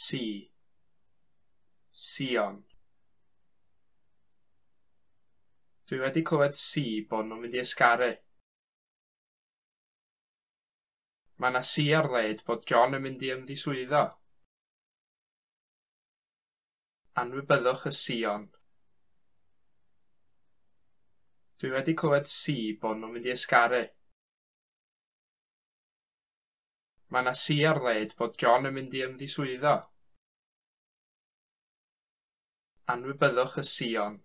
Si. Sion. Dwi wedi clywed si bod nhw'n mynd i ysgaru. Mae 'na si ar led bod John yn mynd i ymddiswyddo. Anwybyddwch y sïon. Dwi wedi clywed si bod nhw'n mynd i ysgaru. Mae 'na si ar led bod John yn mynd i ymddiswyddo. Anwybyddwch y sïon.